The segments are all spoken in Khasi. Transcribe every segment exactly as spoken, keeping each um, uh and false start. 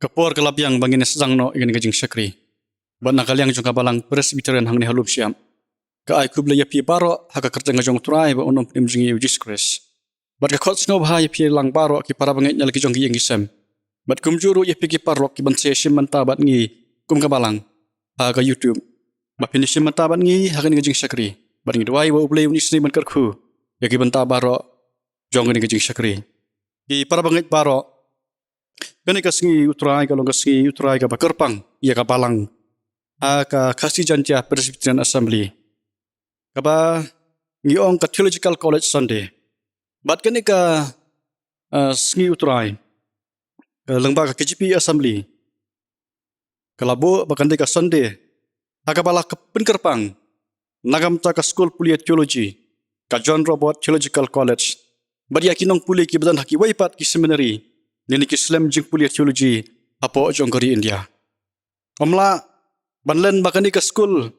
Ka por ka la biang ba ngin ïa sdang noh ïa kane ka jingshakri. Bad na ka liang jong ka Balang Presbyterian hangne ha Lumshyiap, ka ai khublei ïa phi baroh ha ka kyrteng ka jong U Trai bad U Nongpynim jong ngi U Jisu Khrist. Bad ka khot sngewbha ïa phi lang baroh ki para bangeit na la ki jong ki ïing ki sem. Bad kumjuh ruh ïa phi ki paralok ki ban sa ïashim bynta bad ngi kum ka Balang ha ka YouTube. Ba phin ïashim bynta bad ngi ha kane ka jingshakri. Bad ngi duwai ba U Blei un isynei ban kyrkhu ïa ki bynta baroh jong kane ka jingshakri. Ki para bangeit baroh, kane ka sngi U Trai ka long ka sngi U Trai kaba kyrpang ïa ka Balang ha ka Khasi Jaintia Presbyterian Assembly, kaba ngi ong ka Theological College Sunday. Bad kane ka, ah, sngi U Trai, ka lyngba ka K J P Assembly ka la buh ba kan dei ka Sunday ha kaba la pynkyrpang na ka bynta ka skul pule theology, ka John Roberts Theological College, bad ïa ki nongpule kiba don ha kiwei pat ki seminary lane ki slem jingpule theology hapoh jong ka ri India. Ym lah ban len ba kane ka skul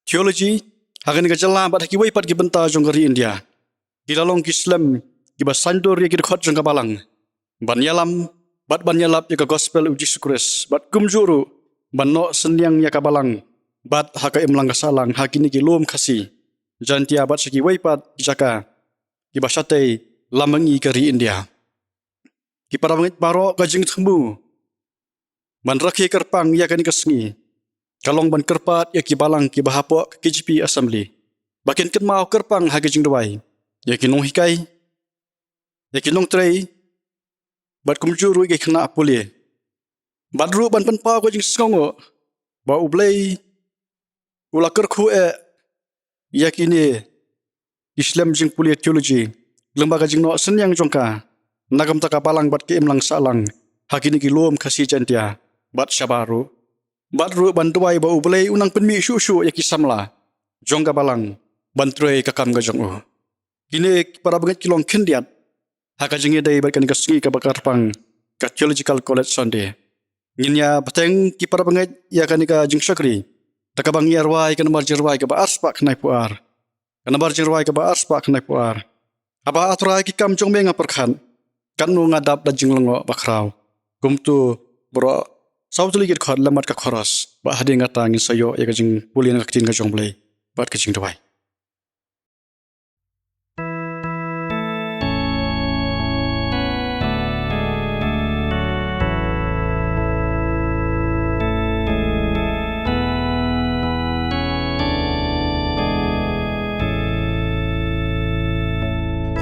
theology ha kane ka jylla bad ha kiwei pat ki bynta jong ka ri India ki la long ki slem kiba saiñdur ïa ki dkhot jong ka Balang ban ïalam bad ban ïalap ïa ka gospel U Jisu Khrist, bad kumjuh ruh ban noh synñiang ïa ka Balang bad ha ka imlang ka sahlang ha kine ki lum Khasi Jaintia bad sha kiwei pat ki jaka kiba shatei lam ma ngi ka ri India. Ki para bangeit baroh, ka jingthmu ban rakhe kyrpang ïa kane ka sngi ka long ban kyrpad ïa ki Balang kiba hapoh ka K J P Assembly ba kin kynmaw kyrpang ha ka jingduwai ïa ki nonghikai, ïa ki nongtrei, bad kumjuh ruh ïa ki khynnah pule. Bad ruh ban pynpaw ka jingsngewnguh ba U Blei u la kyrkhu eh ïa kine ki slem jingpule theology lyngba ka jingnoh synñiang jong ka na ka bynta ka Balang bad ka imlang sahlang ha kine ki lum Khasi Jaintia bad shabar ruh. Bad ruh ban duwai ba U Blei un nang pynmih shuh shuh ïa ki samla jong ka Balang ban trei ka kam ka jong u. Kine ki para bangeit ki long khyndiat ha ka jingïadei bad kane ka sngi kaba kyrpang ka Theological College Sunday. Ngin ïa bteng, ki para bangeit, ïa kane ka jingshakri da kaba ngi ïa rwai ka nambar jingrwai kaba arspah khyndaiphew ar. Ka nambar jingrwai kaba arspah khyndaiphew ar. Haba A Trai, ki kam jong me nga pyrkhat, katno nga dap da jinglyngngoh bakhraw. Kumto baroh saw tylli ki dkhot lem bad ka chorus, bad hadien kata ngin sa ïoh ïa ka jingpule na ka ktien ka jong U Blei bad ka jingduwai.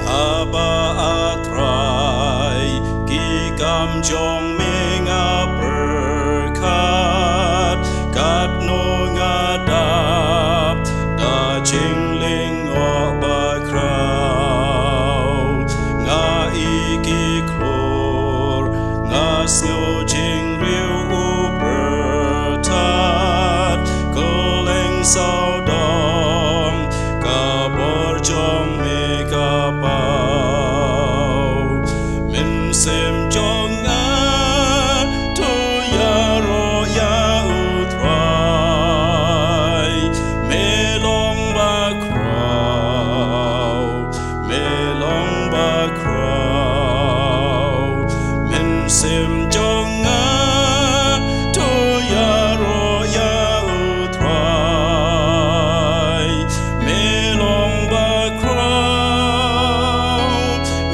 Haba A Trai, ki kam jong me nga pyrkhat, katno nga dap da jinglyngngoh bakhraw. Nga i ki khlur, nga sngew jingriew u pyrthat, kylleng sawdong ka bor jong me ka paw. Mynsiem jong nga to ïaroh ïa U Trai, me long bakhraw, me long bakhraw. Mynsiem jong nga to ïaroh ïa U Trai, me long bakhraw,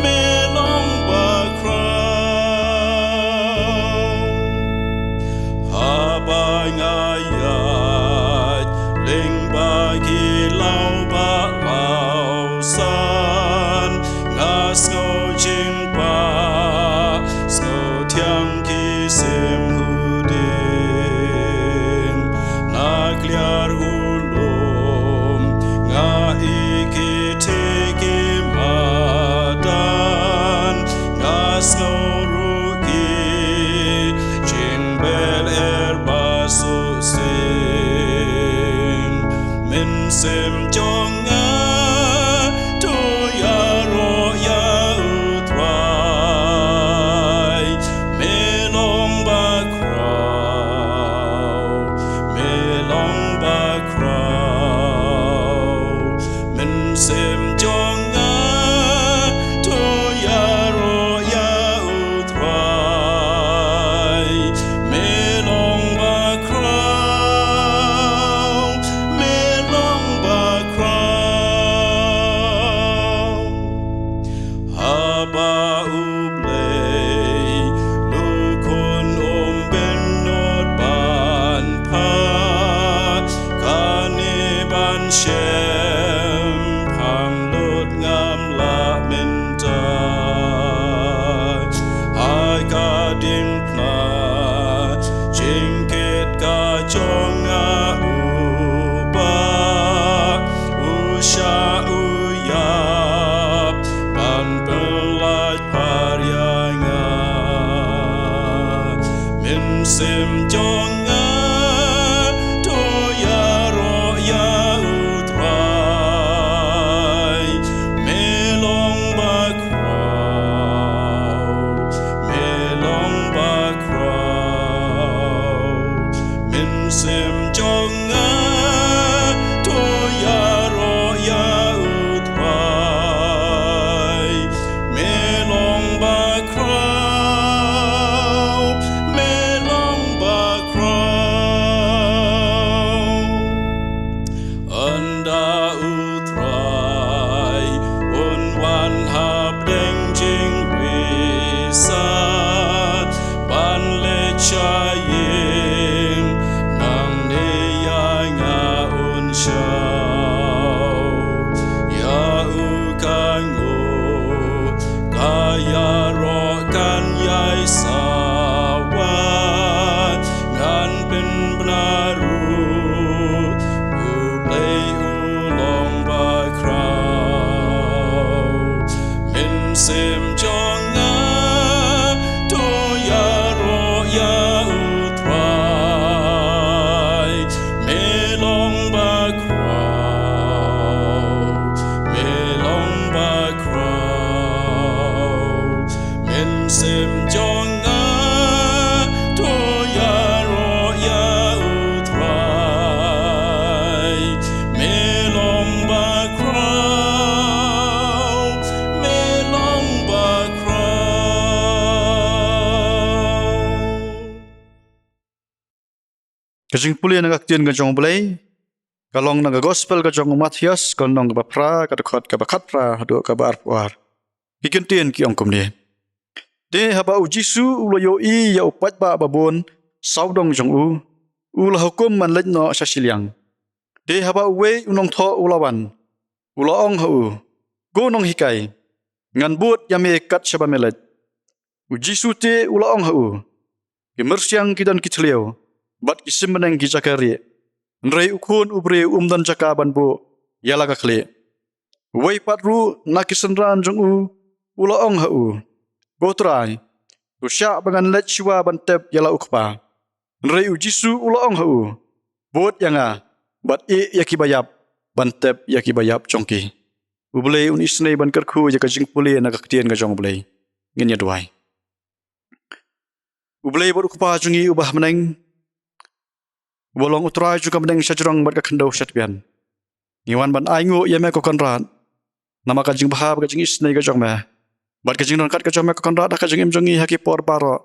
me long bakhraw. Haba nga ïaid lyngba ki law ba law san, nga sngew jingpang, sngew thiang Ding pna jingkit ka jong nga u Bah, u shah u ïap ban pynlait par ïa nga. Mynsiem jong nga to ïaroh ïa u Trai. Me long ba khraw, me long ba khraw. Mynsiem jong nga to ïaroh ïa u Trai. Me long ba khraw, me long ba khraw. Ynda u Trai un wan hapdeng jingpisa ban leit sha ïing, nangne ïa nga un shaw. Ïa u ka nguh, ka ïaroh kan ïai sawa, ngan pynbna ruh, u Blei u long ba khraw. Mynsiem jong nga to ïaroh ïa u Trai. Me long ba khraw, me long ba khraw. Mynsiem jong nga to ïaroh ïa u Trai. Me long ba khraw, me long ba khraw. Ka jingpule na ka ktien ka jong u Blei ka long na ka gospel ka jong u Mathaios, ka lynnong kaba phra, ka dkhot kaba khatphra haduh kaba arphew ar. Ki kyntien ki ong kumne. Te haba u Jisu u la ïohi ïa u paidbah babun sawdong jong u, u la hukum ban leit noh sha shiliang. Te haba uwei u nongthoh u la wan, u la ong ha u, Ko nonghikai, ngan bud ïa me kat shaba me leit. U Jisu te u la ong ha u, Ki myrsiang ki don ki thliew, bad ki sim bneng ki jaka rieh, hynrei u Khun u briew um don jaka ban buh ïa la ka khlieh. Uwei pat ruh na ki synran jong u u la ong ha u, Ko Trai, to shah ba ngan leit shuwa ban tep ïa la u kpa. Hynrei u Jisu u la ong ha u, Bud ïa nga, bad ïeh ïa kiba ïap ban tep ïa kiba ïap jong ki. U Blei un isynei ban kyrkhu ïa ka jingpule na ka ktien ka jong u Blei. Ngin ïa duwai. U Blei bad u Kpa jong ngi uba ha bneng, uba long u Trai jong ka bneng shajrong bad ka khyndew shatbian, ngi wan ban ainguh ïa me ko Kynrad namar ka jingbha bad ka jingisynei ka jong me bad ka jingryngkat ka jong me ko Kynrad ha ka jingim jong ngi ha ki por baroh,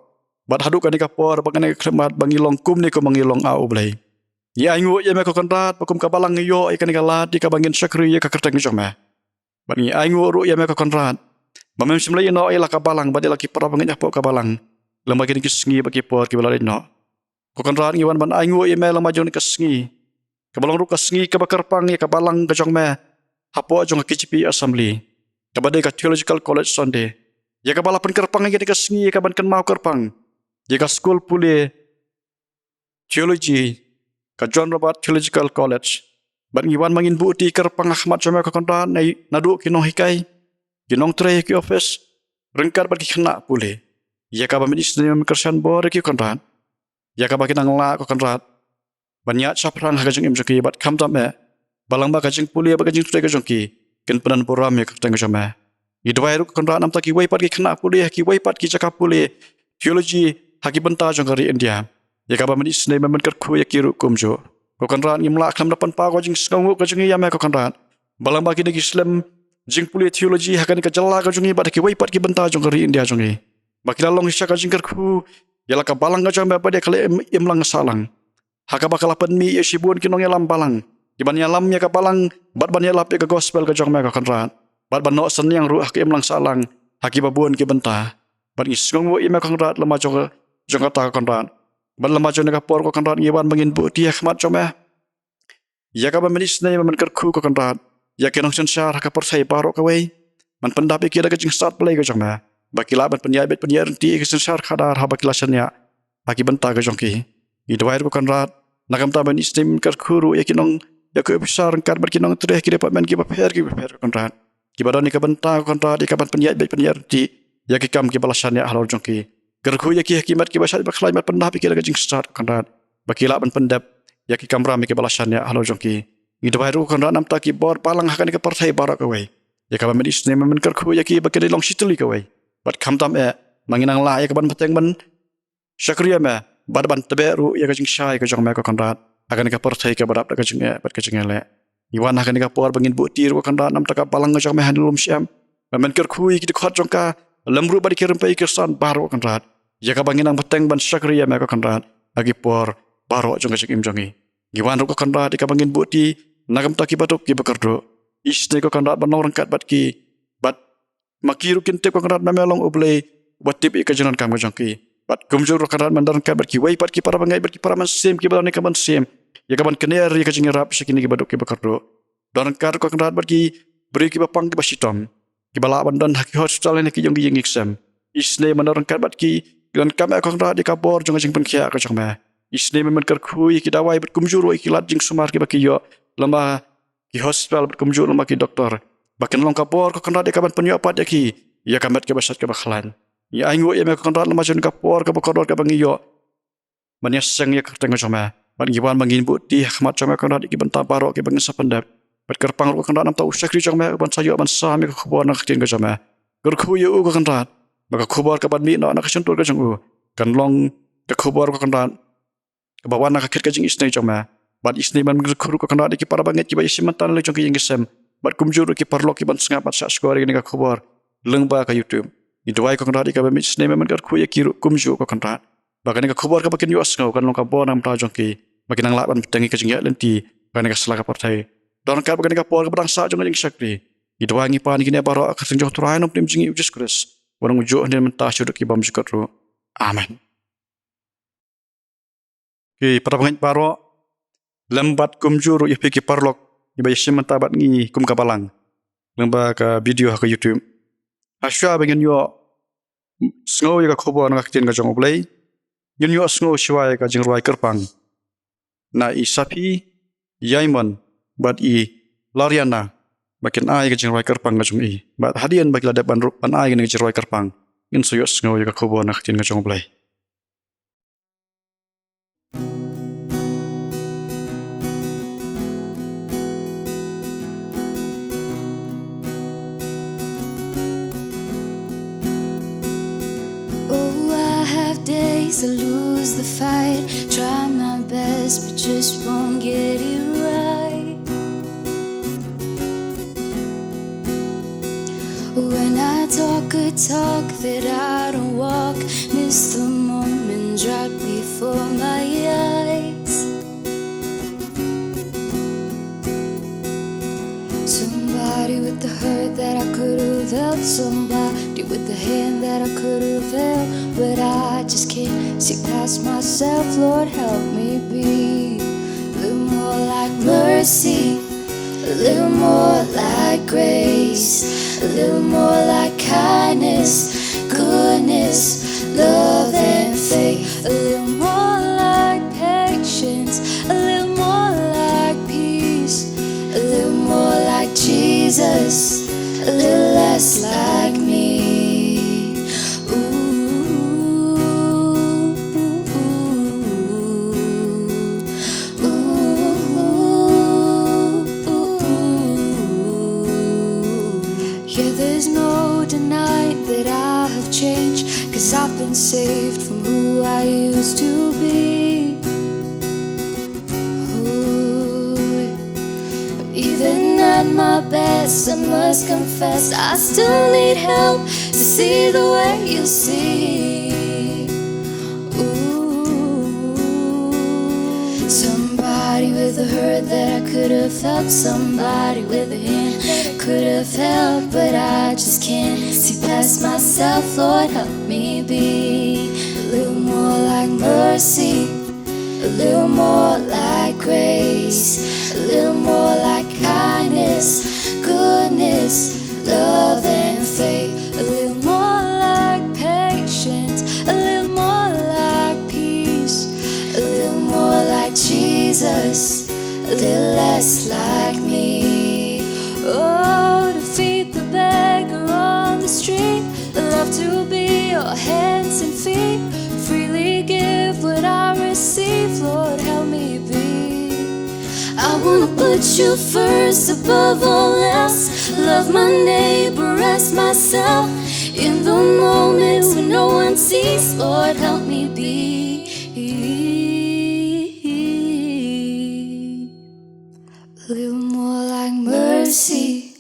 bad haduh kane ka por bad kane ka khyllipmat ba ngi long kumne kumba ngi long, A U Blei. Ngi ainguh ïa me ko Kynrad ba kum ka balang ngi ïoh ïa kane ka lad ïa kaba ngin shakri ïa ka kyrteng jong me. Bad ngi ainguh ruh ïa me ko Kynrad ba mem shym la ïehnoh ïa la ka balang bad ïa la ki para bangeit hapoh ka balang lem bad kine ki sngi bad ki por kiba la leit noh. Ko Kynrad, ngi wan ban ainguh ïa me lem bad jong kane ka sngi kaba long ruh ka sngi kaba kyrpang ïa ka balang ka jong me hapoh jong ka K J P Assembly, kaba dei ka Theological College Sunday, ïa kaba la pynkyrpang ïa kane ka sngi ïa kaban kynmaw kyrpang ïa ka skul pule Theology, ka John Roberts Theological College. Bad ngi wan ba ngin buh ïa ka kyrpang ha khmat jong me ko Kynrad, na, naduh ki nonghikai, ki nongtrei ki office, ryngkat bad ki khynnah pule, ïa kaba men isynei men kyrshan bor ïa ki ko Kynrad, ïa kaba kin nang lah ko Kynrad ban ïaid shaphrang ha ka jingim jong ki bad khamtam eh ba lem bad ka jingpule bad ka jingtrei ka jong ki kin pyndon burom ïa ka kyrteng ka jong me. Ngi duwai ruh ko Kynrad namar kiwei pat ki khynnah pule ha kiwei pat ki jaka pule theology ha ki bynta jong ka ri India, ïa kaba men isynei men kyrkhu ïa ki ruh kumjuh. Ko Kynrad, ngim lah khlem da pynpaw ka jingsngewnguh ka jong ngi ïa me ko Kynrad ba lem bad kine ki slem jingpule theology ha kane ka jylla ka jong ngi bad ha kiwei pat ki bynta jong ka ri India jong ngi, ba ki la long shisha ka jingkyrkhu ïa la ka balang ka jong me bad ïa ka leh im, imlang sahlang, ha kaba ka la pynmih ïa shibun ki nongïalam balang kiban ïalam ïa ka balang bad ban ïalap ïa ka gospel ka jong me ko Kynrad, bad ban noh synñiang ruh ha ka imlang sahlang ha kiba bun ki bynta. Bad ngi sngewnguh ïa me ko Kynrad lem bad jong, jong kata ko Kynrad. Bad lem bad jong kane ka por ko Kynrad, ngi wan ba ngin buh ïa ka khmat jong me ïa kaba men isynei men kyrkhu ko Kynrad ïa ki nongsynshar ha ka pyrthei baroh kawei, men pyndap ïa ki da ka jingstad Blei ka jong me. ba ki lah ban pynïaid beit pynïaid ryntih ïa ki synshar khadar haba ki la shaniah ha ki bynta ka jong ki. Ngi duwai ruh ko Kynrad, na ka bynta ban isynei men kyrkhu ruh ïa ki nong, ïa ki ophisar ryngkat bad ki nongtrei ki department kiba pher kiba pher ko Kynrad, kiba don ïa ka bynta ko Kynrad ïa ka ban pynïaid beit pynïaid ryntih ïa ki kam kiba la shaniah halor jong ki. Kyrkhu ïa ki ha ki met kiba shait ba khlaiñ bad pyndap ïa ki da ka jingstad ko Kynrad, ba ki lah ban pyndep ïa ki kamram ïa kiba la shaniah halor jong ki. Ngi duwai ruh ko Kynrad namar ki bor balang ha kane ka pyrthei baroh kawei, ïa kaba men isynei men kyrkhu ïa ki ba kin long shi tylli kawei. Bad khamtam eh, ma ngi nang lah ïa ka ban bteng ban shakri ïa me bad ban tbeh ruh ïa ka jingshai ka jong me ko Kynrad ha kane ka pyrthei kaba dap da ka jingeh bad ka jingeh leh. Ngi wan ha kane ka por ba ngin buh ti ruh ko Kynrad namar ka balang ka jong me ha ne lum shem, ba men kyrkhu ïa ki dkhot jong ka, lem ruh bad ïa ki rympei ki kyrsan baroh ko Kynrad, ïa kaba ngin nang bteng ban shakri ïa me ko Kynrad ha ki por baroh jong ka jingim jong ngi. Ngi wan ruh ko Kynrad ïa kaba ngin buh ti na ka bynta kiba duk kiba kyrduh. Isynei ko Kynrad ban long ryngkat bad ki, bad ma ki ruh kin tip ko Kynrad me me long U Blei uba tip ïa ka jingdonkam ka jong ki. Bad kumjuh ruh ko Kynrad men don ryngkat bad kiwei pat ki para bangeit bad ki para mynsiem kiba don ïa ka mynsiem ïa ka ban kner ïa ka jingïarap sha kine kiba duk kiba kyrduh. Don ryngkat ruh ko Kynrad bad ki briew kiba pang kiba shitom, kiba lah ban don ha ki hospital ne ki ïing ki ïing ki sem. Isynei men don ryngkat bad ki, ki donkam eh ko Kynrad ïa ka bor jong ka jingpynkhiah ka jong me. Isynei men kyrkhu ïa ki dawai bad kumjuh ruh ïa ki lad jingsumar kiba ki ïoh lyngba ki hospital bad kumjuh lyngba ki doktor, ba kin long ka bor ko Kynrad ïa ka ban pynïoh pat ïa ki ïa ka met kaba shait kaba khlaiñ. Ngi ainguh ïa me ko Kynrad lyngba jong ka por kaba kordor kaba ngi ïoh ban ïaseng ïa ka kyrteng ka jong me. Bad ngi wan ba ngin buh ti ha khmat jong me ko Kynrad ïa ki bynta baroh kiba ngin sa pyndep. Bad kyrpang ruh ko Kynrad namar u shakri jong me uban sa ïoh ban sam ïa ka khubor na ka ktien ka jong me. Kyrkhu ïa u ko Kynrad, ba ka khubor kaban mih noh na ka shyntur ka jong u kan long ka khubor ko Kynrad kaba wan na ka khet ka jingisynei jong me. Bad isynei men kyrkhu ruh ko Kynrad ïa ki para bangeit kiba ïashim bynta na la jong ki ïing ki sem, bad kumjuh ruh ki paralok kiban sngap bad shahshkor ïa kane ka khubor lyngba ka YouTube. Ngi duwai ko Kynrad ïa kaba men isynei men kyrkhu ïa ki ruh kumjuh ko Kynrad, ba kane ka khubor kaba kin ïohsngew kan long ka bor na ka bynta jong ki, ba kin nang lah ban bteng ïa ka jingïaid lynti ha kane ka sla ka pyrthei. Don ryngkat bad kane ka por kaba dang sah jong ka jingshakri. Ngi duwai ngi pan ïa kine baroh ha ka kyrteng jong U Trai Nongpynim jong ngi U Jisu Khrist, uba long ujuh, hynnin, mynta, sha u duk ki bymjukut ruh. Amen. Ki para bangeit baroh, lem bad kumjuh ruh ïa phi ki paralok kiba ïashim bynta bad ngi kum ka balang lyngba ka video ha ka YouTube. Hashwa ba ngin ïohsngew ïa ka khubor na ka ktien ka jong U Blei, ngin ïohsngew shuwa ïa ka jingrwai kyrpang na i Sapi Yaimon bad i Lariana, ba kin ai ïa ka jingrwai kyrpang ka jong i. Bad hadien ba ki la dep ban ruh ban ai ïa ka jingrwai kyrpang, ngin sa ïohsngew ïa ka khubor na ka ktien ka jong U Blei. Oh, I have days I lose the fight. Try my best, but just won't get it right. When I talk a talk that I don't walk, miss the moments right before my eyes. Somebody with the hurt that I could have helped, somebody with the hand that I could have held, but I just can't see past myself. Lord, help me be a little more like mercy, a little more like grace, a little more like kindness, goodness, love, and faith, a little more like patience, a little more like peace, a little more like Jesus, a little less like me. Ooh, ooh, ooh, ooh. Yeah, there's no denying that I have changed, 'cause I've been saved from who I used to be. Ooh, even at my best, I must confess, I still need help to see the way you see. Ooh, somebody with a hurt that I could have felt, somebody with a hand that I could have held, but I just can't see past myself. Lord, help me be a little more like mercy, a little more like grace, a little more like kindness, goodness, love, and faith, a little more like You first above all else. Love my neighbor as myself. In the moments when no one sees, Lord, help me be. A little more like mercy,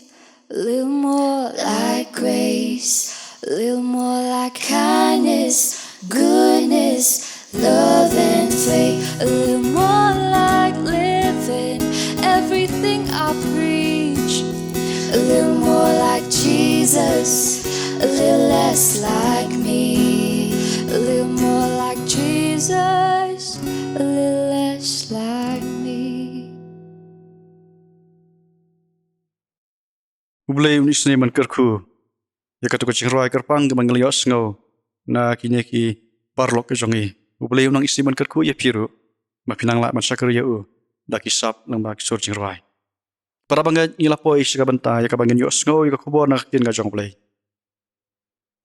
a little more like grace, a little more like kindness, goodness, love, and faith. A little more like living everything I preach. A little more like Jesus, a little less like me. A little more like Jesus, a little less like me. U Blei un isynei ban kyrkhu ïa katu ka jingrwai kyrpang kaba ngi la ïohsngew na kine ki paralok ka jong ngi. U Blei un nang isynei ban kyrkhu ïa phi ruh, ba phin nang lah ban shakri ïa u da ki sap lyngba ki sur jingrwai. Para bangeit, ngi la poi sha ka bynta ïa kaba ngin ïohsngew ïa ka khubor na ka ktien ka jong U Blei.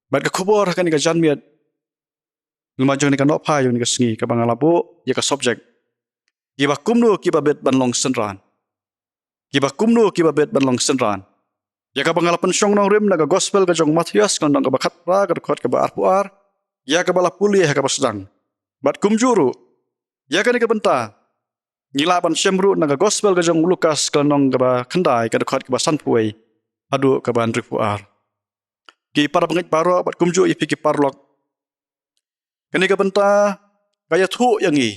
Bad ka khubor ha kane ka janmiet, lyngba jong kane ka nohphai jong kane ka sngi, kaba nga la buh ïa ka subject, kiba kumno kiba bit ban long synran. Kiba kumno kiba bit ban long synran. Ïa kaba nga la pynshong nongrim na ka gospel ka jong u Mathaios, ka lynnong kaba khatphra, ka dkhot kaba arphew ar, ïa kaba la pule ha kaba sdang. Bad kumjuh ruh, ïa kane ka bynta ngi lah ban shem ruh na ka gospel ka jong u Lukas, ka lynnong kaba khyndai, ka dkhot kaba sanphew wei haduh kaba hynriewphew ar. Ki para bangeit baroh, bad kumjuh ïa phi ki paralok, kane ka bynta ka ïathuh ïa ngi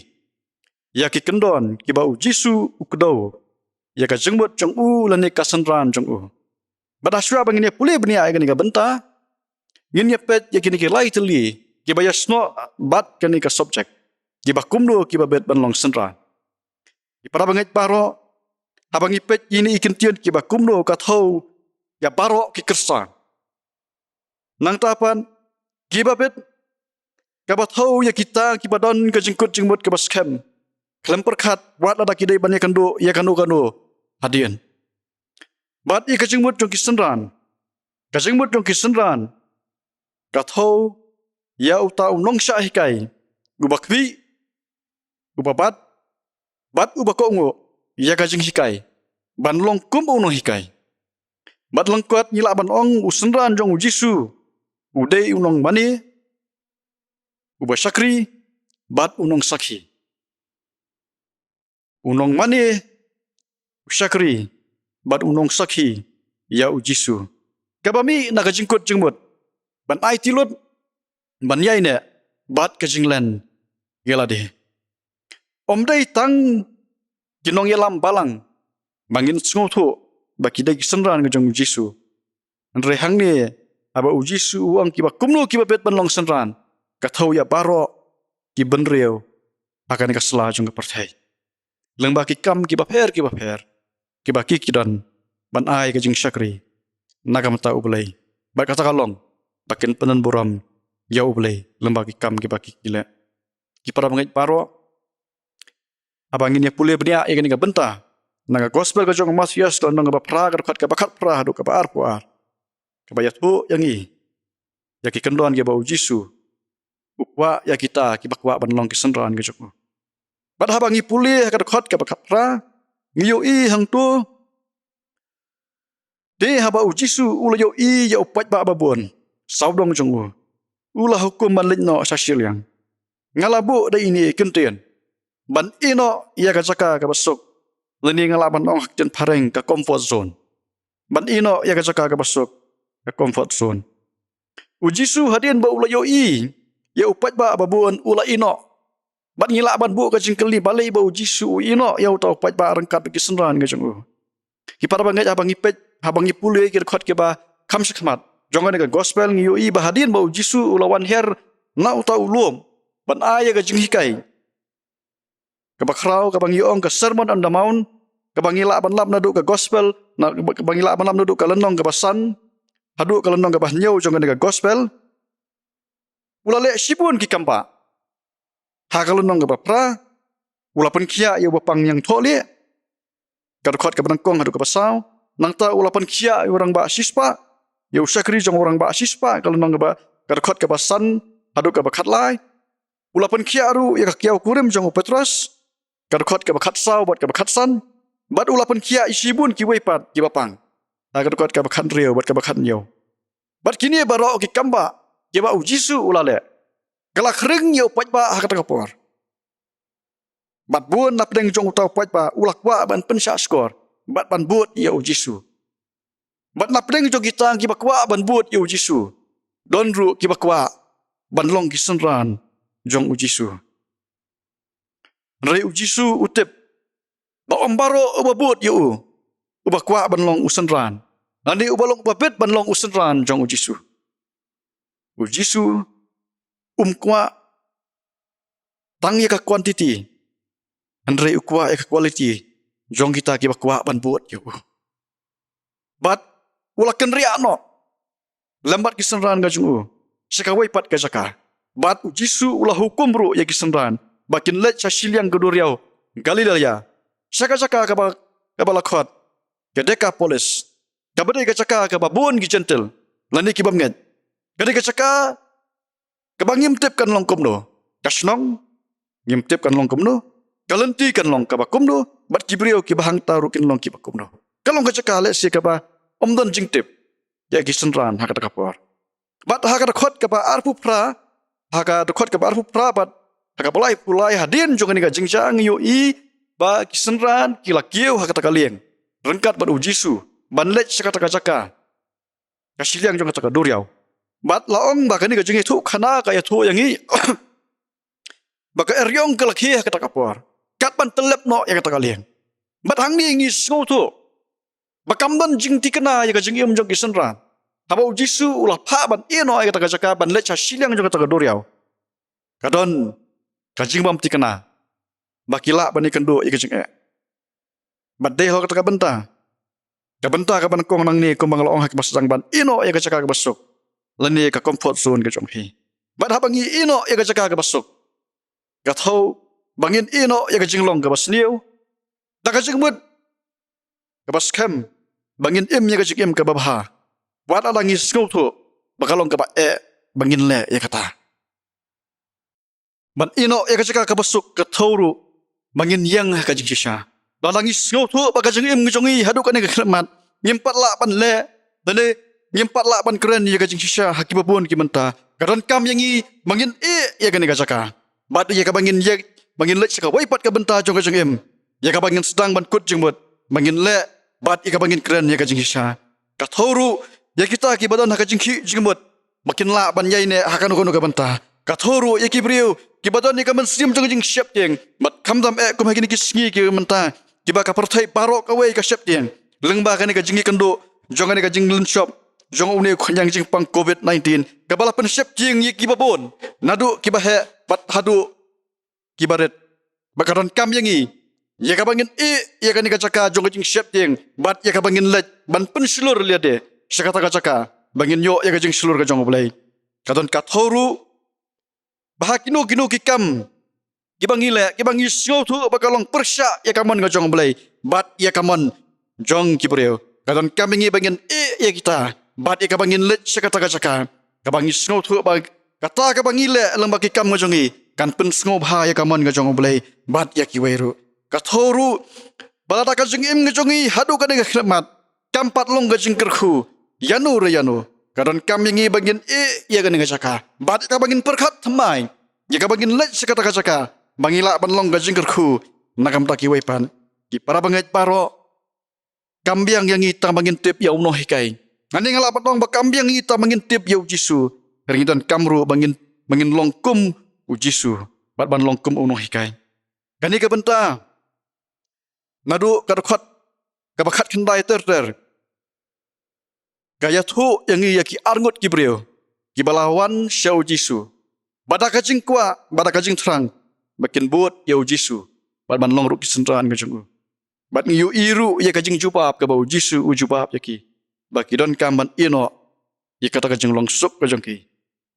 ïa ki kyndon kiba U Jisu u kdew ïa ka jingmut jong u lane ka synran jong u. Bad hashwa ba ngin ïa pule bniah ïa kane ka bynta, ngin ïa peit ïa kine ki lai tylli kiba ïasnoh bad kane ka subject, kiba kumno kiba bit ban long synran. Ki para bangeit baroh, haba ngi peit ïa kine ki kyntien kiba kumno, ka thew ïa baroh ki Khristan. Nangta pat, kiba bit, kaba thew ïa kita kiba don ka jingkut jingmut kaba skhem, khlem pyrkhat wat lada ki dei ban ïakynduh ïa kano kano hadien. Bad ïa ka jingmut jong ki synran, ka jingmut jong ki synran ka thew ïa uta u nongshah hikai uba khmih, uba bat, bad uba kohnguh ïa ka jinghikai, ban long kum u nonghikai. Bad lyngkot ngi lah ban ong u synran jong U Jisu u dei u nongmane, uba shakri, bad u nongsakhi. U nongmane, u shakri, bad u nongsakhi ïa U Jisu, kaba mih na ka jingkut jingmut ban aiti lut, ban ïaineh bad ka jinglen ïalade. Ym dei tang ki nongïalam balang ba ngin sngewthuh ba ki dei ki synran ka jong U Jisu. Hynrei hangne, haba U Jisu u ong kiba kumno kiba bit ban long synran, ka thew ïa baroh ki bynriew ha kane ka sla jong ka pyrthei, lyngba ki kam kiba pher kiba pher kiba ki ki don ban ai ka jingshakri na ka bynta U Blei. Bad kata ka long ba kin pyndonburom ïa U Blei lyngba ki kam kiba ki ki leh. Ki para bangeit baroh, haba ngin ïa pule bniah ïa kane ka bynta na ka gospel ka jong u Mathaios, ka lynnong kaba phra, ka dkhot kaba khatphra haduh kaba arphew ar, kaba ïathuh ïa ngi ïa ki kyndon kiba U Jisu u kwah ïa kita kiba kwah ban long ki synran ka jong u. Bad haba ngi pule ha ka dkhot kaba khatphra, ngi ïohi hangto, te haba U Jisu u la ïohi ïa u paidbah babun sawdong jong u, u la hukum ban leit noh sha shiliang. Nga la buh da ine i kyntien ban ïehnoh ïa ka jaka kaba suk, lane nga lah ban ong ha ka ktien phareng ka comfort zone. Ban ïehnoh ïa ka jaka kaba suk, ka comfort zone. U Jisu hadien ba u la ïohi ïa u paidbah babun u la ïehnoh. Bad ngi lah ban buh ka jingkylli balei ba U Jisu u ïehnoh ïa uta u paidbah ryngkat bad ki synran ka jong u. Ki para bangeit, haba ngi peit, haba ngi pule ki dkhot kiba kham shakhmat jong kane ka gospel, ngi ïohi ba hadien ba U Jisu u la wan hiar na uta u lum ban ai ïa ka jinghikai kaba khraw, kaba ngi ong ka Sermon on the Mount, kaba ngi lah ban lap naduh ka gospel, na, kaba ngi lah ban lap naduh ka lynnong kaba san haduh ka lynnong kaba hynñiew jong kane ka gospel, u la leh shibun ki kambah. Ha ka lynnong kaba phra, u la pynkhiah ïa uba pang ñiangthohlieh, ka dkhot kaba nyngkong haduh kaba saw. Nangta u la pynkhiah ïa u rangbah shispah, ïa u shakri jong u rangbah shispah, ka lynnong kaba, ka dkhot kaba san haduh kaba khatlai. U la pynkhiah ruh ïa ka kiaw kurim jong u Petros, ka dkhot kaba khatsaw bad kaba khatsan. Bad u la pynkhiah ïa shibun kiwei pat kiba pang. Ha ka dkhot kaba khathynriew bad kaba khathynñiew. Bad kine baroh ki kam ba, kiba u Jisu u la leh, ka la khring ïa u paidbah ha kata ka por. Bad bun na pdeng jong uta u paidbah u la kwah ban pynshah shkor bad ban bud ïa u Jisu. Bad na pdeng jong kita kiba kwah ban bud ïa u Jisu, don ruh kiba kwah ban long ki synran jong u Jisu. Hynrei u Jisu u tip ba ym baroh uba bud ïa u uba kwah ban long u synran, lane uba long uba bit ban long u synran jong u Jisu. U Jisu um kwah tang ïa ka quantity, hynrei u kwah ïa ka quality jong kita kiba kwah ban bud ïa u. Bad u la kynriah noh lem bad ki synran ka jong u sha kawei pat ka jaka. Bad u Jisu u la hukum ruh ïa ki synran ba kin leit sha shiliang ka duriaw Galilaia, sha ka jaka kaba, kaba la khot ka Dekapolis, kaba dei ka jaka kaba bun ki Jentil lane ki bymngeit. Ka dei ka jaka kaba ngim tip kan long kumno. Ka shnong ngim tip kan long kumno. Ka lynti kan long kaba kumno, bad ki briew kiba hangta ruh kin long kiba kumno. Ka long ka jaka lehse kaba ym don jingtip ïa ki synran ha kata ka por. Bad ha ka dkhot kaba arphew phra, ha ka dkhot kaba arphew phra bad ha kaba laiphew lai hadien jong kane ka jingjia ngi ïohi ba ki synran ki la kiew ha kata ka lieng ryngkat bad u Jisu ban leit sha kata ka jaka, ka shiliang jong kata ka duriaw. Bad la ong ba kane ka jingïathuhkhana ka ïathuh ïa ngi ba ka eriong ka la khie ha kata ka por, kat ban tyllep noh ïa kata ka lieng. Bad hangne ngi sngewthuh ba kam don jingthikna ïa ka jingim jong ki synran haba u Jisu u la phah ban ïeh noh ïa kata ka jaka ban leit sha shiliang jong kata ka duriaw. Ka don ka jingbymthikna ba ki lah ban ïakynduh ïa ka jingeh. Bad dei halor kata ka bynta, ka bynta kaba nyngkong nangne kumba nga la ong ha kaba sdang, ban ïeh noh ïa ka jaka kaba suk lane ka comfort zone ka jong phi. Bad haba ngi ïeh noh ïa ka jaka kaba suk, ka thew ba ngin ïeh noh ïa ka jinglong kaba sniew da ka jingmut kaba skhem ba ngin im ïa ka jingim kaba bha. Wat lada ngi sngewthuh ba ka long kaba eh ba ngin leh ïa kata. Ban ïeh noh ïa ka jaka kaba suk ka thew ruh ba ngin ïeng ha ka jingshisha. Lada ngi sngewthuh ba ka jingim ka jong ngi haduh kane ka khyllipmat ngim pat lah ban leh, lane ngim pat lah ban kren ïa ka jingshisha ha kiba bun ki bynta, ka donkam ïa ngi ba ngin ïeh ïa kane ka jaka. Bad ïa kaba ngin ïeng, ba ngin leit sha kawei pat ka bynta jong ka jingim, ïa kaba ngin sdang ban kut jingmut ba ngin leh, bad ïa kaba ngin kren ïa ka jingshisha. Ka thew ruh ïa kita kiba don ha ka jingkhih jingmut ba kin lah ban ïaineh ha kano kano ka bynta. Ka thew ruh ïa ki briew kiba don ïa ka mynsiem jong ka jingsheptieng. Bad khamtam eh kum ha kine ki sngi ki mynta, kiba ka pyrthei baroh kawei ka sheptieng lyngba kane ka jingïakynduh jong kane ka jinglynshop jong une u khñiang jingpang covid nineteen, kaba la pynsheptieng ïa kiba bun, naduh kiba heh bad haduh kiba rit. Bad ka donkam ïa ngi ïa kaba ngin ïeh ïa kane ka jaka jong ka jingsheptieng, bad ïa kaba ngin leit ban pynshlur lade sha kata ka jaka ba ngin ïoh ïa ka jingshlur ka jong U Blei. Ka don ka thew ruh ba ha kino kino ki kam kiba ngi leh, kiba ngi sngewthuh ba ka long pyrshah ïa ka mon ka jong U Blei bad ïa ka mon jong ki briew, ka donkam ïa ngi ba ngin ïeh ïa kita bad ïa kaba ngin leit sha kata ka jaka kaba ngi sngewthuh ba kata kaba ngi leh lyngba ki kam ka jong ngi kan pynsngewbha ïa ka mon ka jong U Blei bad ïa kiwei ruh. Ka thew ruh ba lada ka jingim ka jong ngi haduh kane ka khyllipmat kam pat long ka jingkyrkhu ïano re ïano, ka donkam ïa ngi ba ngin ïeh ïa kane ka jaka bad ïa kaba ngin pyrkhat thymmai ïa kaba ngin leit sha kata ka jaka ba ngi lah ban long ka jingkyrkhu na ka bynta kiwei pat. Ki para bangeit baroh, kam biang ïa ngi tang ba ngin tip ïa u nonghikai. Nga ong, nga lah ban ong ba kam biang ïa ngi tang ba ngin tip ïa U Jisu, hynrei ngi donkam ruh ba ngin, ba ngin long kum U Jisu bad ban long kum u nonghikai. Kane ka bynta naduh ka dkhot kaba khatkhyndai ter ter ka ïathuh ïa ngi ïa ki arngut ki briew kiba la wan sha U Jisu bad da ka jingkwah bad da ka jingthrang ba kin bud ïa U Jisu bad ban long ruh ki synran ka jong u. Bad ngi ïohi ruh ïa ka jingjubab kaba U Jisu u jubab ïa ki ba ki donkam ban ïeh noh ïa kata ka jinglong suk ka jong ki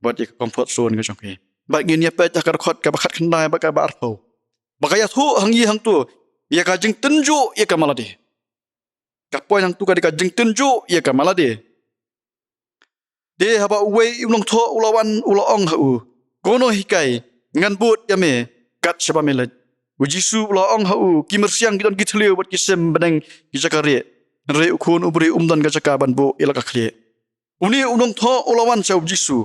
bad ïa ka comfort zone ka jong ki. Bad ngin ïa peit ha ka dkhot kaba khatkhyndai bad kaba arphew ba ka ïathuh ha ngi hangto ïa ka jingtynjuh ïa ka malade. Ka point hangto ka dei ka jingtynjuh ïa ka malade. Te haba uwei u nongthoh u la wan, u la ong ha u, Ko nonghikai, ngan bud ïa me kat shaba me leit. U Jisu u la ong ha u, ki myrsiang ki don ki thliew bad ki sim bneng ki jaka rieh, hynrei u khun u briew um don ka jaka ban buh ïa la ka khlieh. Une u nongthoh u la wan sha u Jisu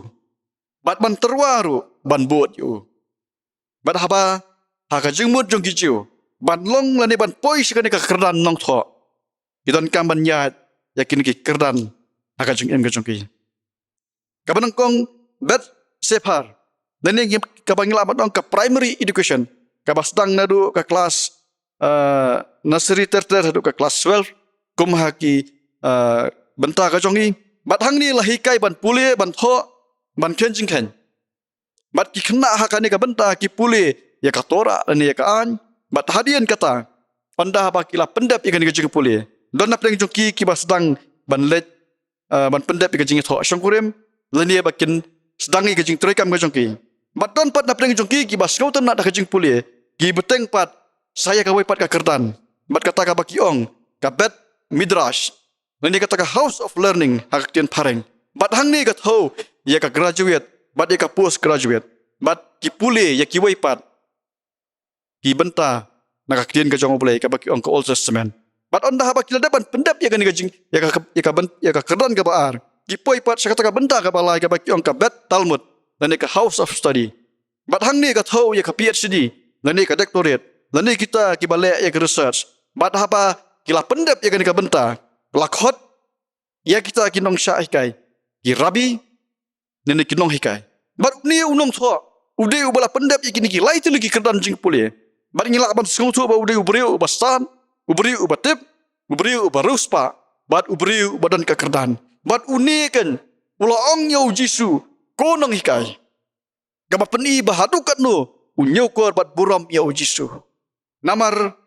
bad ban tyrwa ruh ban bud ïa u. Bad haba ha ka jingmut jong ki Jiw ban long lane ban poi sha kane ka kyrdan nongthoh, ki donkam ban ïaid ïa kine ki kyrdan ha ka jingim ka jong ki. Kaba nyngkong, Beit Sefer, lane ngi, kaba ngi lah ban ong ka primary education, kaba sdang naduh ka klas, eh, nursery ter ter haduh ka klas twelve, kum ha ki, eh, bynta ka jong ngi. Bad hangne la hikai ban pule, ban thoh, ban kheiñ jingkheiñ. Bad ki khynnah ha kane ka bynta ki pule ïa ka Torah lane ïa ka aiñ. Bad hadien kata, ynda haba ki la pyndep ïa kane ka jingpule, don napdeng jong ki kiba sdang ban leit, eh, ban pyndep ïa ka jingïathoh shongkurim, lane ba kin sdang ïa ka jingtrei kam ka jong ki. Bad don pat napdeng jong ki kiba sngewtynnat da ka jingpule, ki bteng pat sa ïa kawei pat ka kyrdan. Bad kata kaba ki ong ka Beit Midrash, lane kata ka House of Learning ha ka ktien phareng. Bad hangne ka thew ïa ka graduate bad ïa ka postgraduate. Bad ki pule ïa kiwei pat ki bynta na ka ktien ka jong U Blei kaba ki ong ka Old Testament. Bad ynda haba ki la dep ban pyndep ïa kane ka jing, ïa ka, ïa ka byn-, ïa ka kyrdan kaba ar, ki poi pat sha kata ka bynta kaba lai kaba ki ong ka Beit Talmud, lane ka House of Study. Bad hangne ka thew ïa ka P H D, lane ka doctorate, lane kita kiba leh ïa ka research. Bad haba ki la pyndep ïa kane ka bynta, la khot ïa kita ki nongshah hikai, ki rabbi, lane ki nonghikai. Bad une u nongthoh u dei uba la pyndep ïa kine ki lai tylli ki kyrdan jingpule. Bad ngi lah ban sngewthuh ba u dei u briew uba stad, u briew uba tip, u briew uba riewspah, bad u briew uba don ka kyrdan. Bad une kan u la ong ïa u Jisu, ko nonghikai. Kaba pyni ba haduh katno u ñiewkor bad burom ïa u Jisu. Namar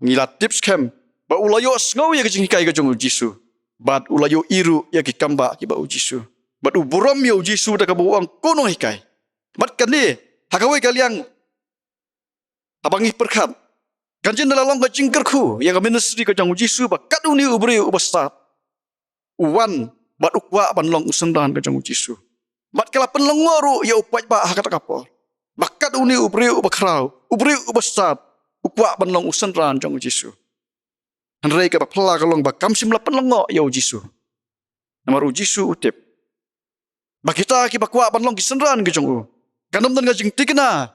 ngi la tip skhem ba u la ïohsngew ïa ka jinghikai ka jong u Jisu, bad u la ïohi ruh ïa ki kambah kiba u Jisu, bad u burom ïa u Jisu da kaba u ong ko nonghikai. Bad kane ha kawei ka liang, haba ngi pyrkhat, kan jin da la long ka jingkyrkhu ïa ka ministry ka jong u Jisu ba kat une u briew uba stad u wan bad u kwah ban long u synran ka jong u Jisu. Bad ka la pynlyngngoh ruh ïa u paidbah ha kata ka por ba kat une u briew uba khraw, u briew uba stad, u kwah ban long u synran jong u Jisu. Hynrei kaba phylla ka long ba kam shym la pynlyngngoh ïa u Jisu. Namar u Jisu u tip ba kita kiba kwah ban long ki synran ki jong u, kan ym don ka jingthikna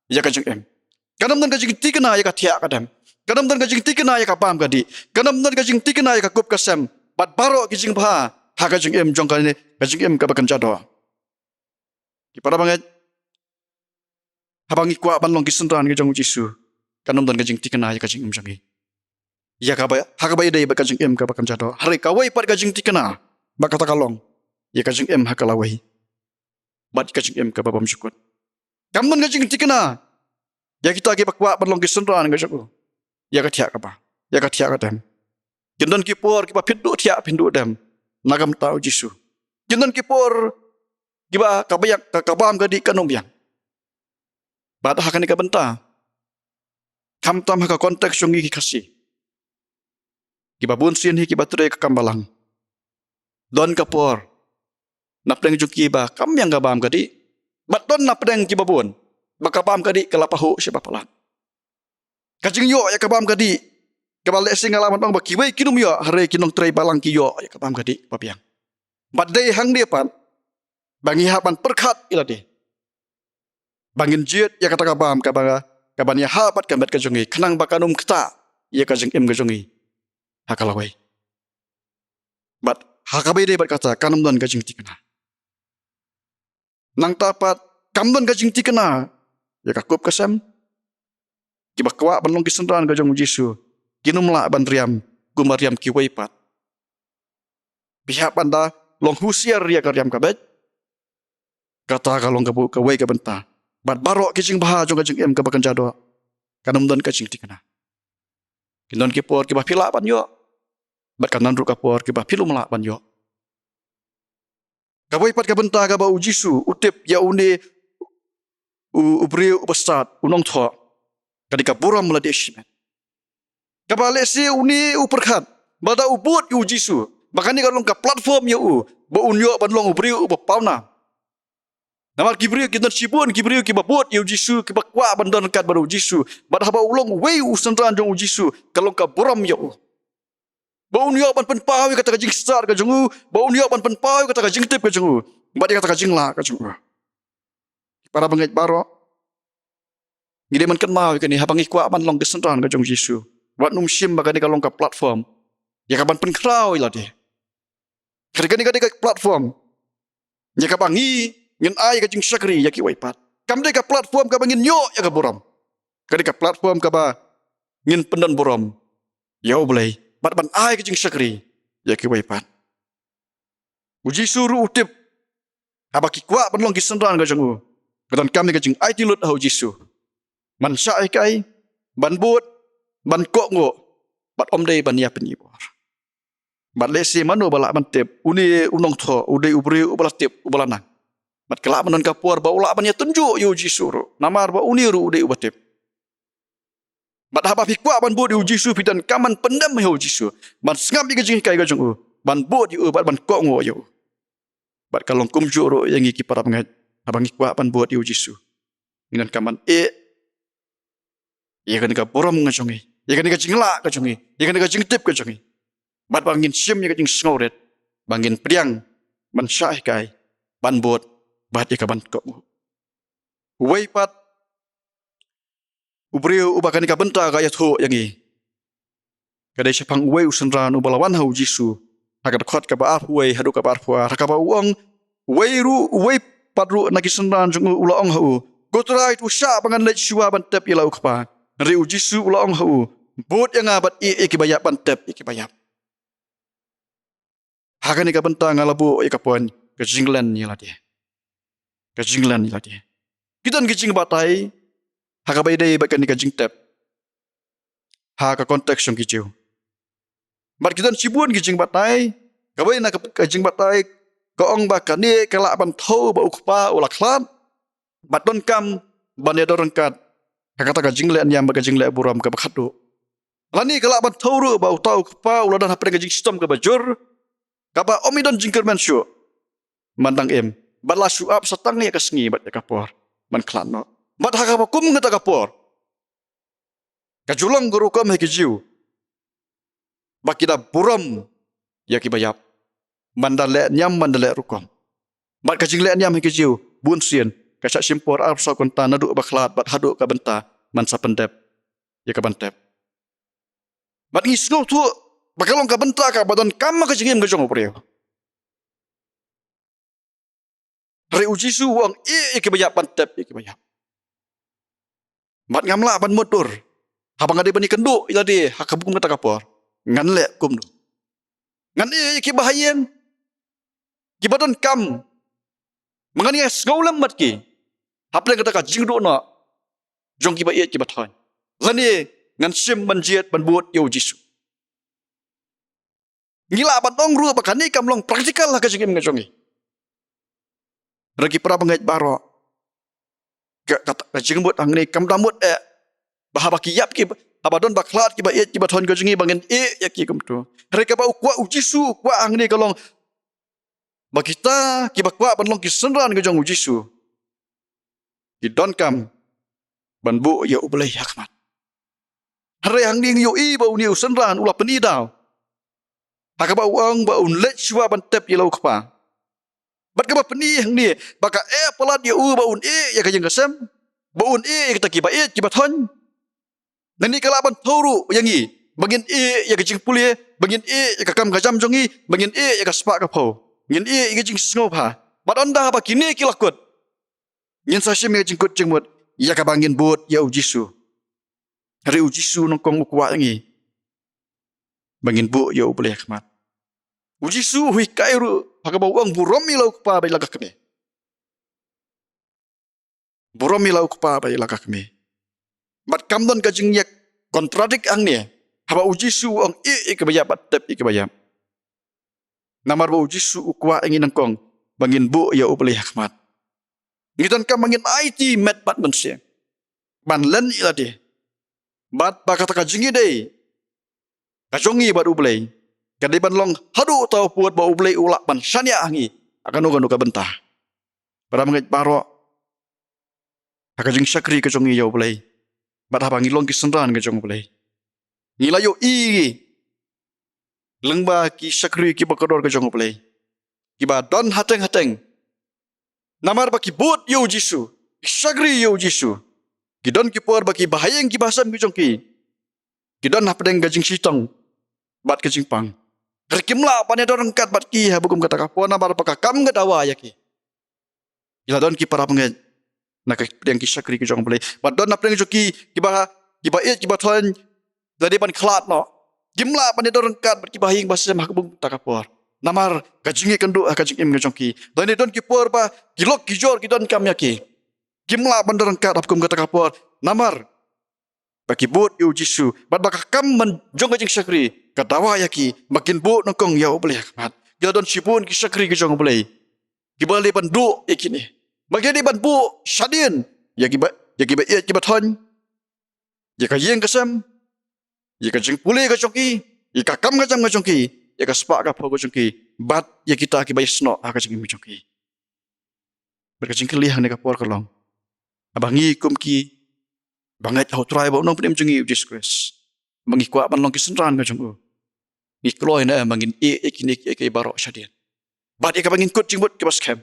ïa ka jingim. Kan ym don ka jingthikna ïa ka thiah ka dem. Kan ym don ka jingthikna ïa ka bam ka dih. Kan ym don ka jingthikna ïa ka kup ka sem bad baroh ki jingbha ha ka jingim jong kane ka jingim kaba kynja doh. Ki para bangeit, haba ngi kwah ban long ki synran ki jong u Jisu, kan ym don ka jingthikna ïa ka jingim jong ngi ïa kaba, ha kaba ïadei bad ka jingim kaba kynja doh. Hynrei kawei pat ka jingthikna ba kata ka long ïa ka jingim ha ka lawei bad ka jingim kaba bymjukut. Kam don ka jingthikna ïa kita kiba kwah ban long ki synran ka jong u ïa ka thiah ka bam, ïa ka thiah ka dem. Kin don ki por kiba phin duh thiah phin duh dem na ka bynta u Jisu. Kin don ki por kiba ka biang, ka, ka bam ka dih kan ym biang. Bad ha kane ka bynta, khamtam ha ka context jong ngi ki Khasi, kiba bun sien hi kiba trei ka kam balang, don ka por napdeng jong ki ba kam biang ka bam ka dih. Bad don napdeng kiba bun ba ka bam ka dih ka la pahuh sha ba palat. Ka jingïoh ïa ka bam ka dih, kaba lehse nga lah ban ong ba kiwei kin ym ïoh, hynrei ki nongtrei balang ki ïoh ïa ka bam ka dih ba biang. Bad dei hangne pat ba ngi hap ban pyrkhat ïa lade ba ngin jied ïa kata ka bam kaba, kaban ïahap bad ka met ka jong ngi, khnang ba kan ym ktah ïa ka jingim ka jong ngi ha ka lawei. Bad ha kaba ïadei bad kata, kan ym don ka jingthikna. Nangta pat, kam don ka jingthikna ïa ka kup ka sem. Kiba kwah ban long ki synran ka jong u Jisu kin ym lah ban riam kumba riam kiwei pat. Phi hap ban da long husiar ïa ka riam ka beit. Kata ka long kaba, kawei ka bynta. Bad baroh ki jingbha jong ka jingim kaba kynja doh, kan ym don ka jingthikna. Kin don ki por kiba phi lah ban ïoh, bad kan don ruh ka por kiba phim lah ban ïoh. Kawei pat ka bynta kaba u Jisu u tip ïa une u, u briew uba stad, u nongthoh, ka dei ka burom lade shimet. Kaba lehse une u pyrkhat ba lada u bud ïa u Jisu, ba kane ka long ka platform ïa u ba un ïoh ban long u briew uba pawnam. Namar ki briew ki don shibun ki briew kiba bud ïa u Jisu, kiba kwah ban don ryngkat bad u Jisu. Bad haba u long uwei u synran jong u Jisu, ka long ka burom ïa u. Ba un ïoh ban pynpaw ïa kata ka jingstad ka jong u, ba un ïoh ban pynpaw ïa kata ka jingtip ka jong u, bad ïa kata ka jinglah ka jong u. Para bangeit baroh, ngi dei ban kynmaw ïa kane haba ngi kwah ban long ki synran ka jong u Jisu. Wat nym shim ba kane ka long ka platform ïa ka ban pynkhraw ïa lade. Kane ka dei ka platform ïa kaba ngi ngin ai ka jingshakri ïa kiwei pat. Kam dei ka platform kaba ngin ïoh ïa ka burom. Ka dei ka platform kaba ngin pyndon burom ïa U Blei bad ban ai ka jingshakri ïa kiwei pat. U Jisu ruh u tip haba ki kwah ban long ki synran ka jong u, ka donkam ïa ka jingaiti lut ha u Jisu. Ban shah hikai, ban bud, ban kohnguh, bad ym dei ban ïa pynïabor. Bad lehse mano ba lah ban tip, une u nongthoh u dei u briew uba la tip, uba la nang. Bad ka lah ban don ka por ba u lah ban ïatynjuh ïa u Jisu ruh, namar ba une ruh u dei uba tip. Bad haba phi kwah ban bud ïa u Jisu, phi donkam ban pyndem ïa u Jisu, ban sngap ïa ka jinghikai ka jong u, ban bud ïa u, bad ban kohnguh ïa u. Bad ka long kumjuh ruh ïa ngi ki para bangeit, haba ngi kwah ban bud ïa u Jisu, ngi donkam ban ïeh ïa kane ka burom ka jong ngi, ïa kane ka jinglah ka jong ngi, ïa kane ka jingtip ka jong ngi. Bad ba ngin shim ïa ka jingsngewrit ba ngin pdiang ban shah hikai, ban bud, bad ïa ka ban kohnguh. Uwei pat u briew uba kane ka bynta ka ïathuh ïa ngi, ka dei shaphang uwei u synran uba la wan ha u Jisu, ha ka dkhot kaba arphew wei haduh kaba arphew ar, ha kaba u ong, uwei ruh, uwei pat ruh na ki synran jong u u la ong ha u, Ko Trai, to shah ba ngan leit shuwa ban tep ïa la u kpa. Hynrei u Jisu u la ong ha u, Bud ïa nga bad ïeh ïa kiba ïap ban tep ïa kiba ïap. Ha kane ka bynta nga la buh ïa ka point ka jinglen ïa lade. Ka jinglen ïa lade. Ki don ki jingbatai ha kaba ïadei bad kane ka jingtep ha ka context jong ki Jiw. Bad ki don shibun ki jingbatai. Kawei na ka, ka jingbatai ka ong ba kane ka lah ban thew ba u kpa u la khlad, bad donkam ban ïadon ryngkat ha kata ka jingleh niam bad ka jingleh burom kaba khatduh. Lane ka lah ban thew ruh ba uta u kpa u la don hapdeng ka jingshitom kaba jur, kaba ym i don jingkyrmen shuh ban dang im, bad la shu ap sa tang ïa ka sngi bad ïa ka por ban khlad noh. Bad ha kaba kum kata ka por, ka ju long ka rukom ha ki Jiw ba ki da burom ïa kiba ïap, ban da leh niam, ban da leh rukom. Bad ka jingleh niam ha ki Jiw bunsien ka shah shim por arphew saw kynta naduh ba khlad bad haduh ka bynta ban sa pyndep ïa ka ban tep. Bad ngi sngewthuh ba ka long ka bynta kaba donkam ha ka jingim ka jong u briew. Hynrei u Jisu u ong, ïeh ïa kiba ïap ban tep ïa kiba ïap. Bad ngam lah ban mutdur haba nga dei ban ïakynduh ïa lade ha ka bun kata ka por. Ngan leh kumno? Ngan ïeh ïa kiba ha ïing, kiba donkam, ba ngan ïasngew lem bad ki hapdeng kata ka jingduh noh jong kiba ïeit kiba thoiñ? Lane ngan shim ban jied ban bud ïa u Jisu? Ngi lah ban ong ruh ba kane kam long practical ha ka jingim ka jong ngi. Hynrei ki para bangeit baroh, ka, ka, ka jingmut hangne kam da mut eh ba haba ki ïap ki, haba don ba khlad kiba ïeit kiba thoiñ ka jong ngi ba ngin ïeh ïa ki kumto. Hynrei kaba u kwah u Jisu u kwah hangne ka long ba kita kiba kwah ban long ki synran ka jong u Jisu ki donkam ban buh ïa U Blei ha khmat. Hynrei hangne ngi ïohi ba une u synran u la pyni daw ha kaba u ong ba un leit shuwa ban tep ïa la u kpa. Bad kaba pyni hangne ba ka eh palat ïa u ba un ïeh ïa ka ïing ka sem, ba un ïeh ïa kita kiba ïeit kiba thoiñ. Nangne ka lah ban thew ruh ïa ngi ba ngin ïeh ïa ka jingpule, ba ngin ïeh ïa ka kam ka jam jong ngi, ba ngin ïeh ïa ka spah ka phew, ngin ïeh ïa ka jingsngewbha. Bad ynda ba kine ki la kut, ngin sa shim ïa ka jingkut jingmut ïa kaba ngin bud ïa u Jisu. Hynrei u Jisu nyngkong u kwah ïa ngi ba ngin buh ïa U Blei ha khmat. U Jisu u hikai ruh ha kaba u ong, burom ïa la u kpa bad ïa la ka kmie. Burom ïa la u kpa bad ïa la ka kmie. Bad kam don ka jingïa contradict hangne haba u Jisu u ong, ïeh ïa kiba ïap bad tep ïa kiba ïap. Namar ba u Jisu u kwah ïa ngi nyngkong ba ngin buh ïa U Blei ha khmat. Ngi donkam ba ngin aiti met bad mynsiem ban len ïa lade. Bad ba kata ka jingïadei ka jong ngi bad U Blei ka dei ban long haduh uta u pud ba U Blei u lah ban shaniah ha ngi ha kano kano ka bynta. Para bangeit baroh, ha ka jingshakri ka jong ngi ïa U Blei, bad haba ngi long ki synran ka jong U Blei, ngi la ïohi lyngba ki shakri kiba kordor ka jong U Blei, kiba don hateng hateng. Namar ba ki bud ïa U Jisu, ki shakri ïa U Jisu, ki don ki por ba kiba ha ïing kiba ha sem ki jong ki, ki don hapdeng ka jingshitom bad ka jingpang. Hynrei kim lah ban ïadon ryngkat bad ki ha ba kum kata ka por, namar ba ka kam ka dawa ïa ki. Ki la don ki para bangeit na ka pdeng ki shakri ki jong U Blei, bad don hapdeng jong ki kiba, kiba ïeit kiba thoiñ, lane ban khlad noh. Kim lah ban ïadon ryngkat bad kiba ha ïing ba ha sem ha ka bun kata ka por, namar ka jingïeit kan duh ha ka jingim ka jong ki. Lane don ki por ba ki lok ki jor ki donkam ïa ki. Kim lah ban don ryngkat ha ba kum kata ka por, namar ba ki bud ïa U Jisu, bad ba ka kam ban jong ka jingshakri ka dawa ïa ki ba kin buh nyngkong ïa U Blei ha khmat. Ki la don shibun ki shakri ki jong U Blei kiba leh ban duh ïa kine, ba ki leh ban buh shadien ïa kiba, ïa kiba ïeit kiba thoiñ, ïa ka ïing ka sem, ïa ka jingpule ka jong ki, ïa ka kam ka jam ka jong ki, ïa ka spah ka phew ka jong ki, bad ïa kita kiba ïasnoh ha ka jingim ka jong ki. Bad ka jingkylli hangne ka por ka long, haba ngi kum ki bangeit ha U Trai bad U Nongpynim jong ngi U Jisu Khrist, ba ngi kwah ban long ki synran ka jong U, ngi kloi ne em ba ngin ïeh ïa kine kiei kiei baroh shadien, bad ïa kaba ngin kut jingmut kaba skhem,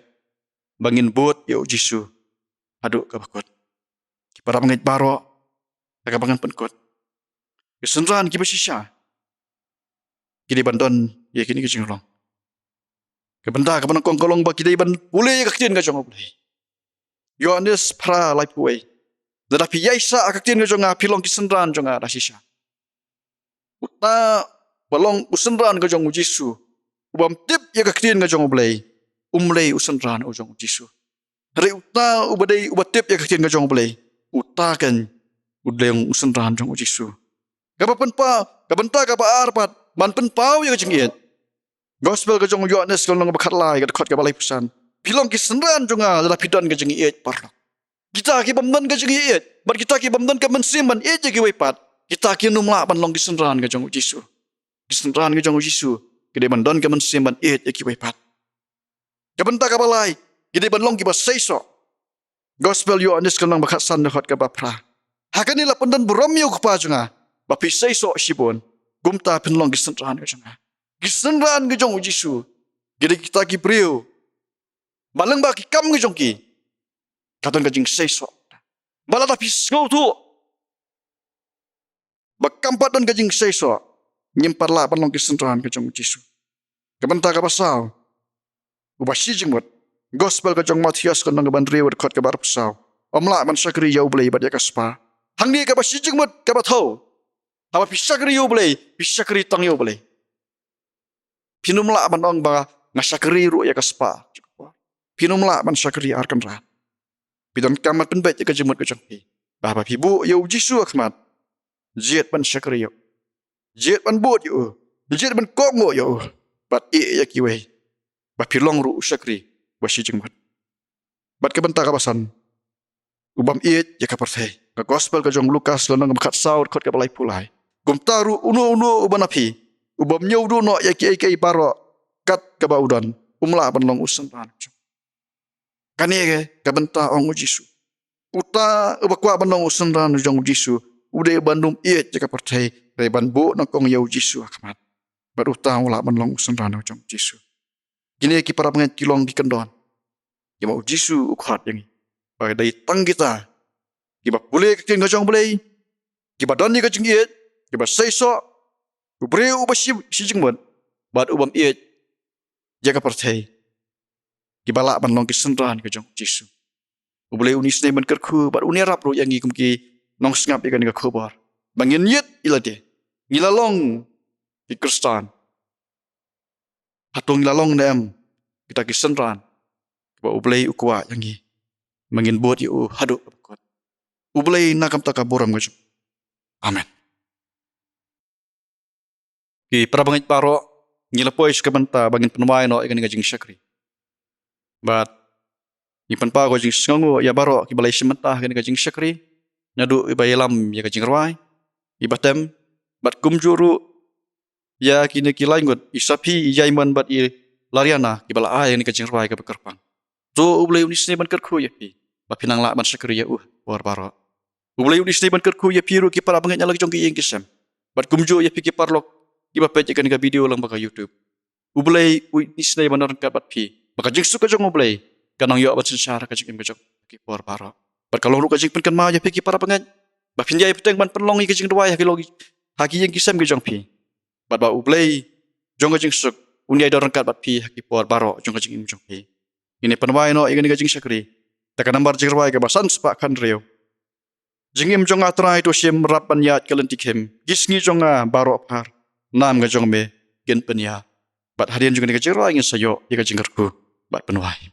ba ngin bud ïa U Jisu haduh kaba kut? Ki para bangeit baroh, ha kaba ngan pynkut, ki synran kiba shisha ki dei ban don ïa kine ki jinglong. Ka bynta kaba nyngkong ka long ba ki dei ban pule ïa ka ktien ka jong U Blei. Ïoannis phra laiphew wei: Lada phi ïaisah ha ka ktien ka jong nga, phi long ki synran jong nga da shisha. Uta uba long u synran ka jong U Jisu, u bym tip ïa ka ktien ka jong U Blei, um lei u synran u jong U Jisu. Hynrei uta uba dei uba tip ïa ka ktien ka jong U Blei, uta kan u dei u synran jong U Jisu. Kaba pynpaw, ka bynta kaba ar pat ban pynpaw ïa ka jingïeit. Gospel ka jong u Ïoannis ka lynnong ba khatlai, ka dkhot kaba laiphew san: Phi long ki synran jong nga lada phi don ka jingïeit paralok. Kita ki bym don ka jingïeit, bad kita ki bym don ka mynsiem ban ïeit ïa kiwei pat, kita kin ym lah ban long ki synran ka jong U Jisu. Ki synran ka jong U Jisu ki dei ban don ka mynsiem ban ïeit ïa kiwei pat. Ka bynta kaba lai, ki dei ban long kiba seisoh. Gospel Ïoannis ka lynnong ba khatsan, dkhot kaba phra: Ha kane la pyndon burom ïa U Kpa jong nga, ba phi seisoh shibun, kumta phin long ki synran ka jong nga. Ki synran ka jong U Jisu ki dei kita ki briew ba lyngba ki kam ka jong ki ka don ka jingseisoh. Ba lada phi sngewthuh ba kam pat don ka jingseisoh, ngim pat lah ban long ki synran ka jong U Jisu. Ka bynta kaba saw, uba shi jingmut. Gospel ka jong u Mathaios ka lynnong kaba hynriew, dkhot kaba arphew saw: Ym lah ban shakri ïa U Blei bad ïa ka spah. Hangne kaba shi jingmut kaba thew: Haba phi shakri ïa U Blei, phi shakri tang ïa U Blei. Phin ym lah ban ong ba nga shakri ruh ïa ka spah. Phin ym lah ban shakri ar kynrad. Phi donkam ban pynbeit ïa ka jingmut ka jong phi, ba haba phi buh ïa U Jisu ha khmat, jied ban shakri ïa U, jied ban bud ïa U, jied ban kohnguh ïa U, bad ïeh ïa kiwei, ba phi long ruh u shakri uba shi jingmut. Bad ka bynta kaba san, u bym ïeit ïa ka pyrthei. Ka Gospel ka jong u Lukas ka lynnong ba khatsaw, dkhot kaba laiphew lai: Kumta ruh uno uno uba na phi u bym ñiewduh noh ïa kiei kiei baroh kat kaba u don, um lah ban long u synran jong. Kane ka bynta, ong U Jisu. Uta uba kwah ban long u synran jong U Jisu, u dei ban ym ïeit ïa ka pyrthei, dei ban buh nyngkong ïa U Jisu ha khmat, bad uta u lah ban long u synran jong U Jisu. Kine ki para bangeit ki long ki kyndon kiba U Jisu u khot ïa ngi, ba dei tang kita kiba pule ka ktien ka jong U Blei, kiba don ïa ka jingïeit, kiba seisoh, u briew uba shi, shi jingmut, bad u bym ïeit ïa ka pyrthei, kiba lah ban long ki synran ka jong U Jisu. U Blei un isynei ban kyrkhu bad un ïarap ruh ïa ngi kum ki nongsngap ïa kane ka khubor, ba ngin ïeit ïa lade. Ngi la long ki Khristan. Hato ngi la long ne em kita ki synran kiba U Blei u kwah ïa ngi, ba ngin bud ïa U haduh kaba kut? U Blei un ai kumta ka burom ka jong U. Amen. Ki para bangeit baroh, ngi la poi sha ka bynta ba ngin pynwai noh ïa kane ka jingshakri. Bad ngi pynpaw ka jingsngewnguh ïa baroh kiba la ïashim bynta ha kane ka jingshakri, naduh iba ïalam ïa ka jingrwai, iba tem, bad kumjuh ruh ïa kine ki lai ngut, i Saphi, i Yaimon bad i Lariana, kiba la ai ïa kane ka jingrwai kaba kyrpang. To U Blei un isynei ban kyrkhu ïa phi ba phin nang lah ban shakri ïa u por baroh. U Blei un isynei ban kyrkhu ïa phi ruh ki para bangeit na la jong ki ïing ki sem. Bad kumjuh ïa phi ki paralok kiba peit ïa kane ka video lyngba ka YouTube. U Blei un isynei ban don ryngkat bad phi ba ka jingsuk ka jong U Blei kan nang ïoh ban synshar ka jingim ka jong phi ki por baroh. Bad ka long ruh ka jingpynkynmaw ïa phi ki para bangeit ba phin ïai bteng ban pynlong ïa ka jingduwai ha ki long ha ki ïing ki sem ki jong phi. Bad ba U Blei jong ka jingsuk un ïai don ryngkat bad phi ha ki por baroh jong ka jingim jong phi. Ngin ïa pynwai noh ïa kane ka jingshakri da ka nambar jingrwai kaba san spah khathynriew. Jingim jong nga Trai to shim, rap ban ïaid ka lynti khim, ki sngi jong nga baroh phar, nam ka jong me kin pynïap. Bad hadien jong kane ka jingrwai ngin sa ïoh ïa ka jingkyrkhu bad pynwai.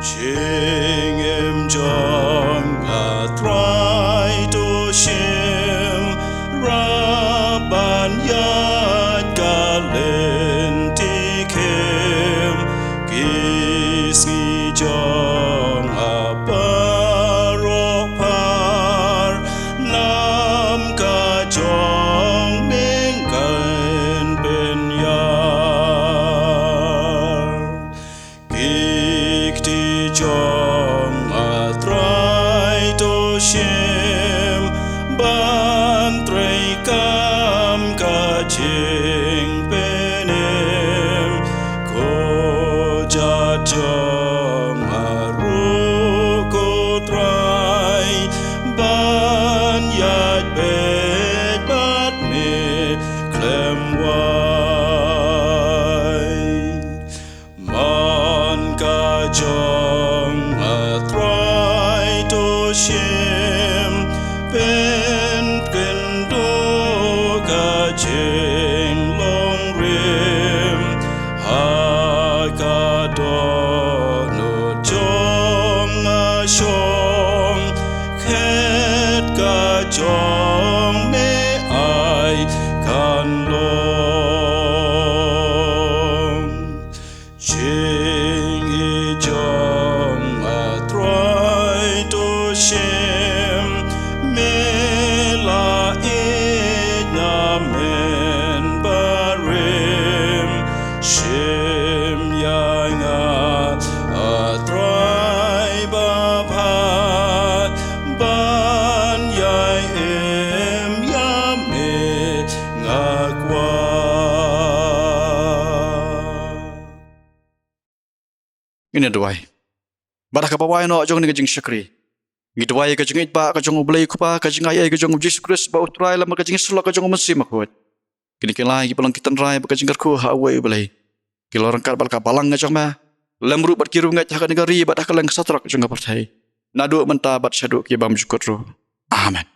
Jingim jong nga Trai to shim, rap ban ïaid ka lynti khim, ki sngi jong nga baroh phar, nam ka jong me kan pynïap. Ki kti jong nga Trai to shim, ban treikam ka jingpynim. Ko jait jong nga ruh ko Trai, ban ïaid beit bad me khlem wai. Man ka jong nga Trai to shim, pynkynduh ka jinglong rim, ha ka dohnud jong nga shong, khet ka jong me ai kan long. Jingïeit jong nga Trai to shim, me la ïeit na mynba rim, shim ïa nga a Trai babha, ban ïai im ïa me nga kwah. Ngin ïa duwai. Bad ha kaba wai noh jong kane ka jingshakri, ngi duwai ïa ka jingïeit ba ka jong U Blei Kpa, ka jingaiei ka jong U Jisu Khrist ba U Trai, lem bad ka jingïasyllok ka jong U Mynsiem Bakhuid. Kine ki lai kiba long ki tynrai bad ka jingkyrkhu ha uwei U Blei, ki long ryngkat bad ka balang ka jong me, lem ruh bad ki riewngeit ha kane ka ri bad ha kylleng ka satrok jong ka pyrthei, naduh mynta bad shaduh ki bymjukut ruh. Amen.